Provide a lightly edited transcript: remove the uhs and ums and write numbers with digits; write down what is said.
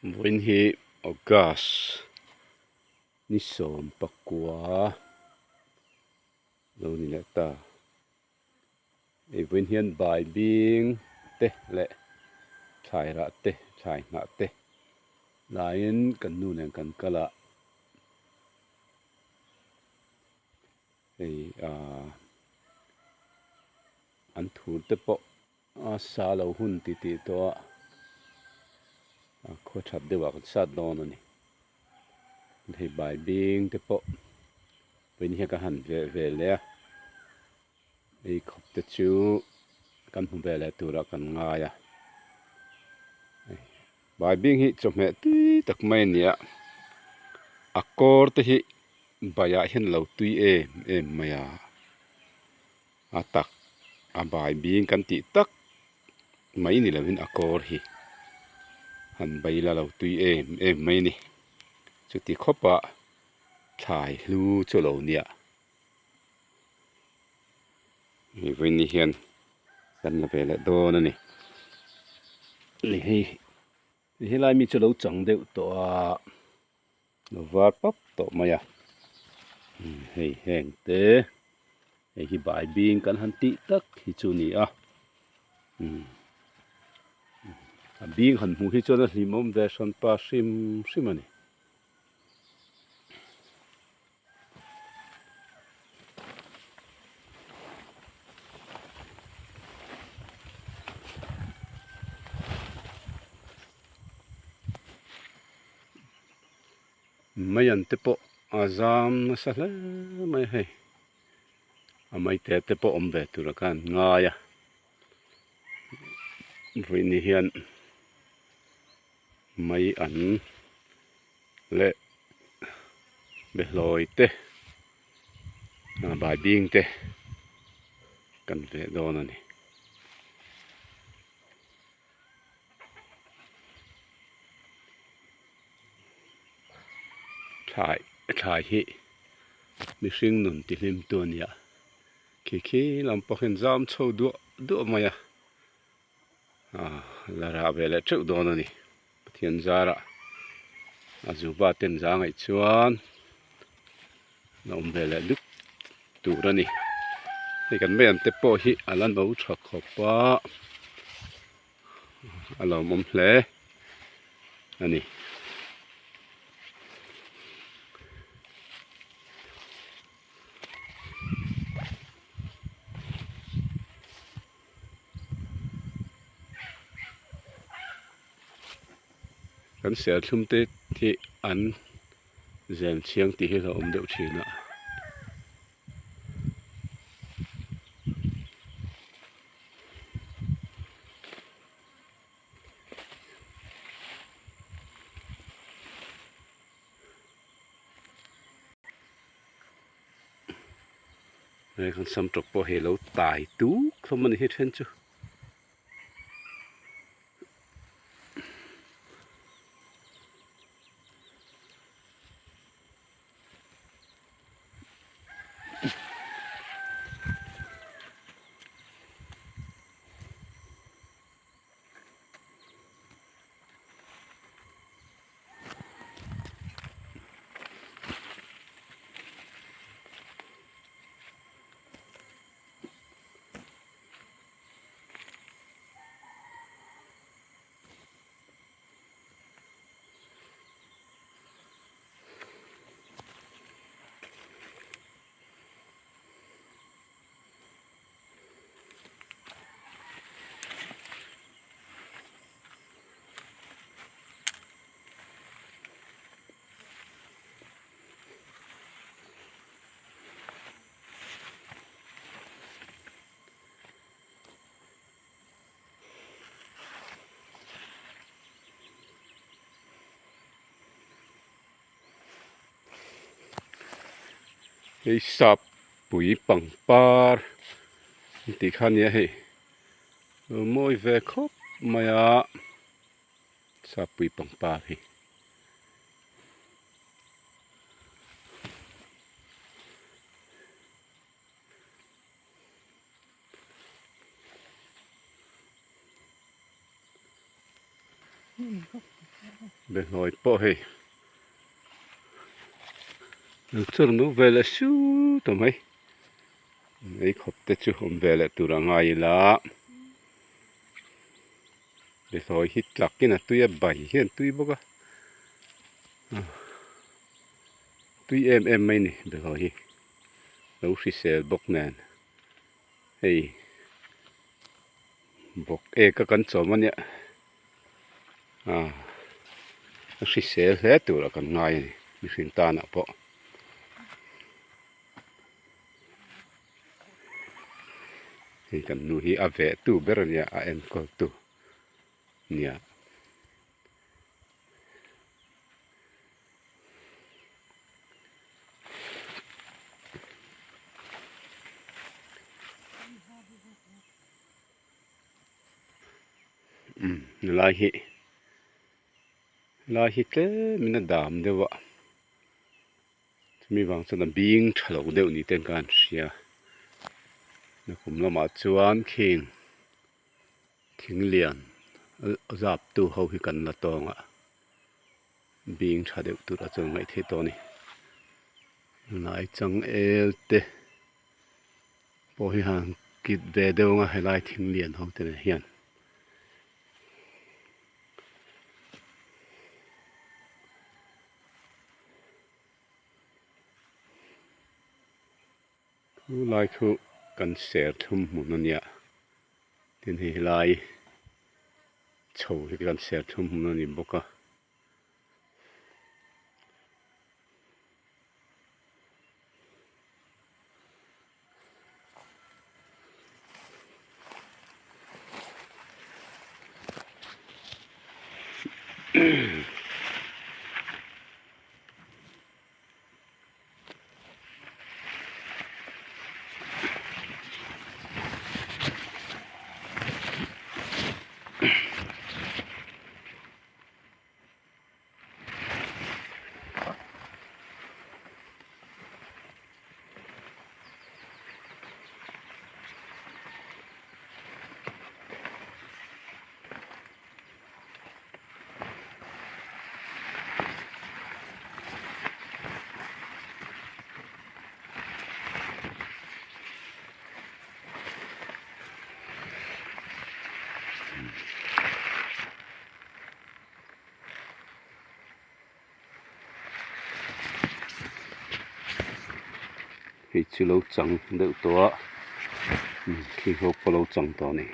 Vawiin hi August ni 19 lo ni leh ta. Hei vawiin hian bai bing te leh thlai rah te thlai hnah te laiin kan nu nen kan kal a. Hei ah an thur te pawh a sa lo hun ti tih tawh a a khaw that deuh ah kan sat dawn a ni hei bai bing te pawh vawiin hian ka han veh ve leh a ei khawp te chu kan hmu ve leh turah kan ngai a bai bing hi chawhmeh tui tak mai a ni a a kawr te hi baiah hian a lo tui em em mai a. A tak a bai bing kan tih tak mai ni lovin a kawr hi han bai la lo tui em em mai a ni. Chuti khawpa thlai hlu chu a lo nia. Hei vawiin hian kan la ve leh dawn a ni. Ni hei helai mi chu a lo chang deuh tawh a. Lo var pap tawh mai a hei heng te hei hi bai bing kan han tih tak hi chu a ni a a bing han hmuh hi chuan a hlimawm ve hran pa hrim hrim a ni. Maian te pawh a zam nasa hle mai a hei a maite te pawh awm ve tur a khan ngai a vawiin hian mai an leh behlawi te bai bing te kan veh dawn a ni. Thlai thlai hi mihring nun ti hlim tu a ni a khi khi lam pawh hian zam chho duah duah mai a ah la rah ve leh teuh dawn a ni Pathian zarah a zupa ten za ngaih chuan a awm ve leh dup tur a ni hei kan mai ang te pawh hi a la no tha khawp a a lawmawm hle a ni. Kan serthlum te hi an zem chhiang tih hi a lo awm deuh thin a. Hei kan samtawk pawh hi a lo tai tuk hlawm a ni hi then chu. Hei sap pui pangpar an tih kha ania hei lo mawi ve khawp mai a sap pui pangpar hi. Behlawi pawh hei lo chawr no ve leh su ta mai. Ei khawp te chu awm ve leh tur a ngai ila. Behlawi hi tlakin a tui a bai hian tui bawk a. Tui em em mai a ni behlawi hi. Lo hrisel bawk nen hei bawk ek a kan chawm a nia ah a hrisel hle tur a kan ngai a ni mihring tanah pawh. Hei kan nu hi a veh tu ber a nia a enkawl tu nia. Umm helai hi helai hi tlem in a dam deuh a chumi vang chuan a bing tha lo deuh ni ten ka han hria nakum lamah chuan khing. Thing lian zap tu ho hi kan la tawng a bing tha deuh tur a chuan ngaih theih tawh a ni lai changel te pawh hi han kit ve deuh ang a helai thing lian ho te nen hian. Chu lai chu kan ser thum hmun a nia tin hei helai chho hi kan ser thum hmun a ni bawk a. Hei chu lo chang deuh tawh a khi ho pawh lo chang tawh a ni.